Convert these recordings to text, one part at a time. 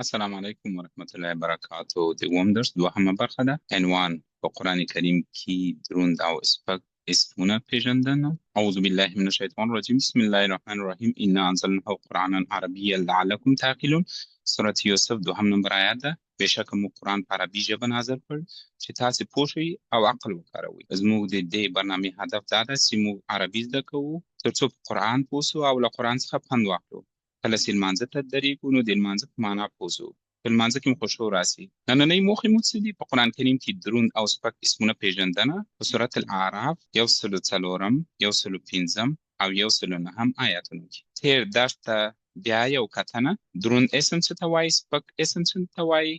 السلام علیکم ورحمت الله وبرکاته. د اووم درس دوهمه برخه ده. عنوان: په قرآن کریم کې دروند او سپک اسمونه پیژندنه. اعوذ بالله من الشیطان الرجیم، بسم الله الرحمن الرحیم. انا انزلناه قرآنا عربیا لعلکم تعقلون. سورة یوسف دوهم نمبر آیات ده. بېشکه موږ قرآن په عربي ژبه نازل کړ چې تاسې پوه شئ او عقل وکاروئ. زموږ د دې برنامې هدف دا ده چې موږ عربي زده کوو ترڅو په قرآن پوه شو او له قرآن څخه پند واخلو. کله چې لمانځه ته درېږو نو د لمانځه په معنا پوه شو، په لمانځه کې مو خشوع راسي. نننۍ موخې مو څه دي؟ په قرآن کریم کې دروند او سپک اسمونه پېژندنه، په سورة الاعراف 104، 105 او 109 آیاتونو کې. تېر درس ته بیا یو کتنه. دروند اسم څه ته وایي؟ سپک اسم څه ته وایي؟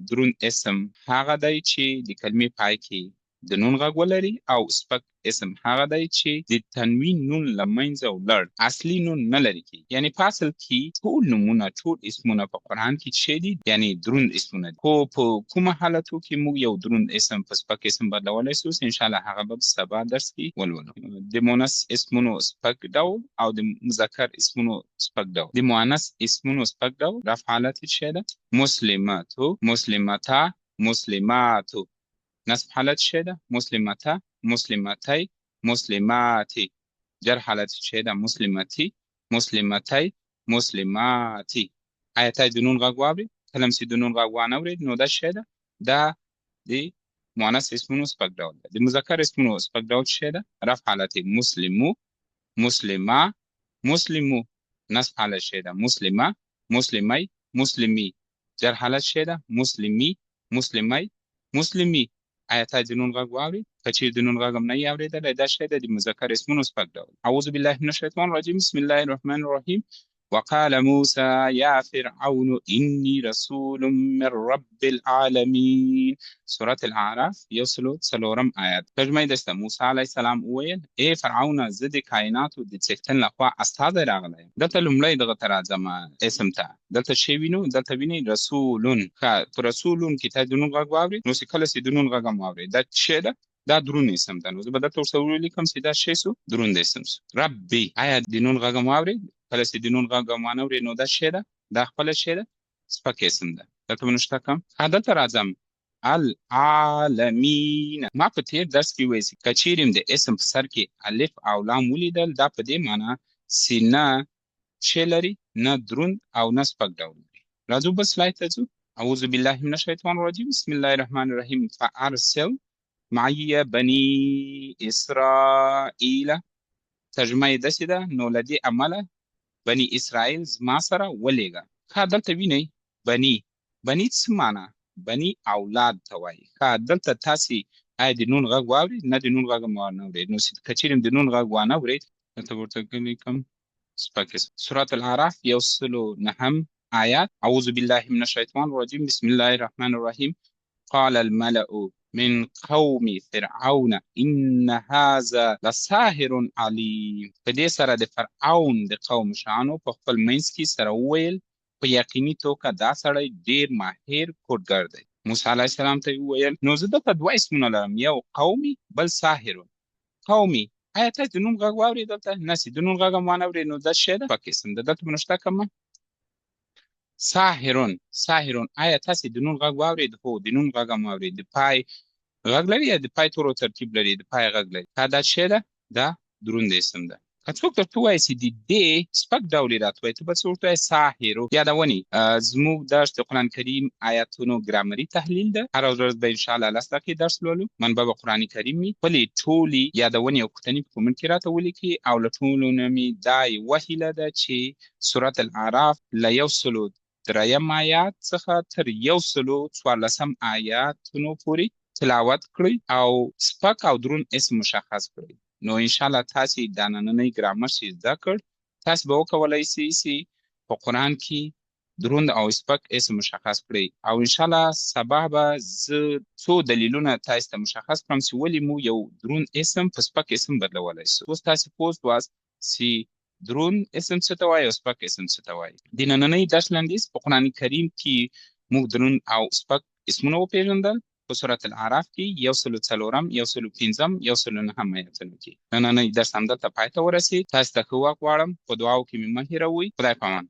دروند اسم هغه دی چې د کلمې پای کې د نون غږ ولري او سپک اسم هغه دی چې د تنوین نون له منځه ولاړ اصلي نون نه لري کیږي. یعنی په اصل کې ټول نومونه، ټول اسمونه په قرآن کې چې دي یعنی دروند اسمونه دي، خو په کومه حالتو کې موږ یو دروند اسم په سپک اسم بدلولی شو چې انشاءالله هغه به سبا درس کې ولولو. د مؤنث اسمونو سپک ډول او د مذکر اسمونو سپک ډول. د مؤنث اسمونو سپک ډول رفع حالت څه ده؟ مسلمتو، مسلمتا، مسلماتو. نصب حالت څه ده؟ مسلمتا، مسلمتي، مسلماتي. جر حالت څه ده؟ مسلمتي، مسلمتي، مسلماتي. آیا تاسو د نون غږ واورید؟ کله چې د نون غږ وانه ورید نو دا څه ده؟ دا د مؤنث اسمونو سپک ډول ده. د مذکر اسمونو سپک ډول څه ده؟ رفع حالت مسلمو، مسلمه، مسلمو. نصب حالت څه ده؟ مسلمه، مسلمي، مسلمي. جر حالت څه ده؟ مسلمي، مسلمي، مسلمي. آیا تاسو د نون غږ واورید؟ که چیرې د نون غږ هم نه یې اورېدلی دا شی ده د مذکر اسمونو سپک ډول. اعوذ بالله من الشیطان الرجیم، بسم الله الرحمن الرحیم. وقال موسى يا فرعون إني رسول من رب العالمين. سورة الاعراف 104 آیات. ترجمه یې داسې ده: موسی علیه السلام وویل ای فرعونه، زه د کایناتو د څښتن لخوا استازی راغلی یم. دلته لومړی دغه ته راځم اسم ته. دلته شی وینو، دلته وینئ رسولون. ښه، په رسولون کې تاسو د نون غږ واورئ، نو چې کله چې د نون غږ هم واورئ دا څه ده؟ دا دروند اسم ده. نو زه به دلته ورسره ولیکم چې دا شی سو؟ دروند اسم سو. ربي. آیا د نون غږ هم واورئ؟ کله چې د نون غږ هم وانه ورئ نو دا شی ده؟ دا خپله شی ده، سپک اسم ده. دلته به نوشته کړم. ښه، دلته راځم العالمین. ما په تېر درس کې وویل چې که چیرې د اسم په سر کې الف او لام ولیدل دا په دې معنا چې نه شی لري، نه دروند او نه سپک ډول لري. راځو بل سلاید ته ځو. اعوذ بالله من الشیطان الرجیم، بسم الله الرحمن الرحیم. فارسل معي بني اسرائیل. ترجمه یې داسې ده: نو له دې امله بني اسرائیل زما سره ولېږه. ښه، دلته وینئ بني، بني څه معنا؟ بني اولاد ته وایي. ښه، دلته تاسې آیا د نون غږ واورید؟ نه، د نون غږ هم وانه ورید. نو که چیرې د نون غږ وانه ورید دلته ورته لیکم سپک اسم. سورة الاعراف 109 آیات. اعوذ بالله من الشیطان الرجیم، بسم الله الرحمن الرحیم. قال الملأ من قوم فرعون ان هذا لساحر علیم. په دې سره د فرعون د قوم مشرانو په خپل منځ کې سره وویل په یقیني توګه دا سړی ډیر ماهر کوډګر دی. موسی علیه السلام ته یې وویل نو زه دلته دوه اسمونه لرم، یو قومي بل ساحر. قومي، آیا تاسو د نوم غږ واورېد دلته؟ نه، چې د نوم غږ هم وانه ورېد نو دا څه ده؟ پاک اسم ده. دلته به نوشته کړم ساحرون. ساحرون، آیا تاسو د نون غږ واورېد؟ هو، د نون غږ هم واورېد. د پای غږ لري یا د پای تورو ترتیب لري؟ د پای غږ لري. دا څه ده؟ دا دروند اسم ده. که څوک درته ووایي چې د دې سپک ډول یې راته وایي ته به څه ورته وایې؟ ساحرو. یادونې: زموږ درس د قرآن کریم آیاتونو ګرامري تحلیل ده. هره ورځ به انشاءالله 10 دقیقې درس لولو. منبع به قرآن کریم وي. خپلې ټولې یادونې او پوښتنې په کومنټ کې راته ولیکئ. او له ټولو نه مې دا یوه هیله ده چې سورة الاعراف له 103 آیات څخه تر 114 آیاتونو پورې تلاوت کړئ او سپک او دروند اسم مشخص کړئ. نو انشاءالله تاسې دا نننۍ ګرامر چې زده کړ تاسې به وکولای شئ چې په قرآن کې دروند او سپک اسم مشخص کړئ. او انشاءالله سبا به زه څو دلیلونه تاسې ته مشخص کړم چې ولې مو یو دروند اسم په سپک اسم بدلولی شو. اوس تاسې پوه سواست چې دروند اسم څه ته وایي او سپک اسم څه ته وایي. د نننۍ درس لنډیز: په قرآن کریم کې موږ دروند او سپک اسمونه وپېژندل په سورة الاعراف کې 104، 105، 109 آیتونو کې. نننۍ درس همدلته پای ته ورسېد. تاسو ته ښه وخت غواړم. په دعاو کې مې مه هېروئ. خدای پامان.